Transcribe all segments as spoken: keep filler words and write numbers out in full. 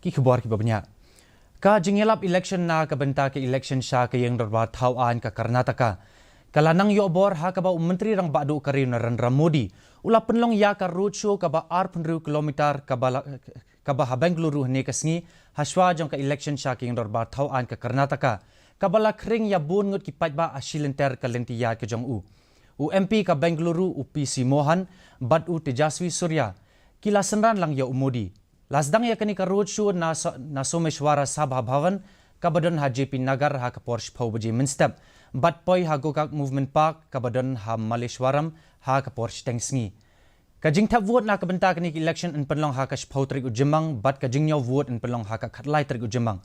Ki khubor kiba bniah. Ka jingïalap election na ka bynta ka election sha ka ïing dorbar thaw aiñ ka Karnataka ka la nang ïoh bor ha kaba u Myntri Rangbah Duh ka ri u Narendra Modi u la pynlong ïa ka roadshow kaba arphew hynriew kilometer kaba la, kaba ha Bengaluru hynne ka sngi, ha shwa jong ka election sha ka ïing dorbar thaw aiñ ka Karnataka, kaba la khring ïa bun ngut ki paidbah ha shi lynter ka lynti ïaid ka jong u. U M P ka Bengaluru u P C Mohan bad u Tejaswi Surya ki la synran lang ïa u Modi. La sdang ïa kane ka roadshow na Sa-, na Someshwara Sabha Bhavan kaba don ha J P Nagar ha ka por shiphew baje mynstep, bad poi ha Gokak Movement Park kaba don ha Malleshwaram ha ka por shiteng sngi. Ka jingthep vote na ka bynta kane ka election yn pynlong ha ka shiphew tarik u Jymmang bad ka jingñiew vote yn pynlong ha ka khatlai tarik u Jymmang.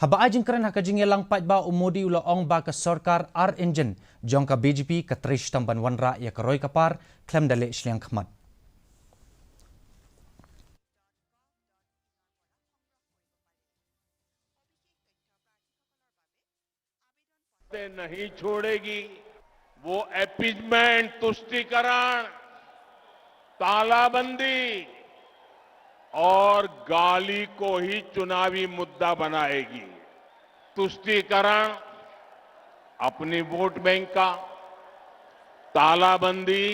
Haba ai jingkren ha ka jingïalang paidbah, u Modi u la ong ba ka sorkar ar engine jong ka B J P ka trei shitom ban wanrah ïa ka roi ka par khlem da leh shiliang khmat. से नहीं छोड़ेगी। वो अपीजमेंट, तुष्टीकरण, तालाबंदी और गाली को ही चुनावी मुद्दा बनाएगी। तुष्टीकरण अपनी वोट बैंक का, तालाबंदी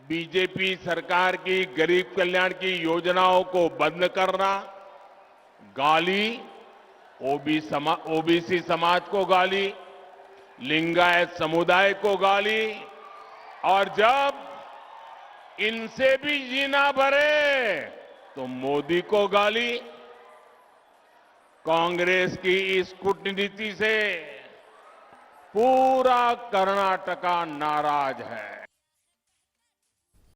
बीजेपी सरकार की गरीब कल्याण की योजनाओं को बंद करना, गाली, ओबी समा-, ओबीसी समाज को गाली, लिंगायत समुदाय को गाली, और जब इनसे भी जी ना भरे तो मोदी को गाली। कांग्रेस की इस कूटनीति से पूरा कर्नाटका नाराज है।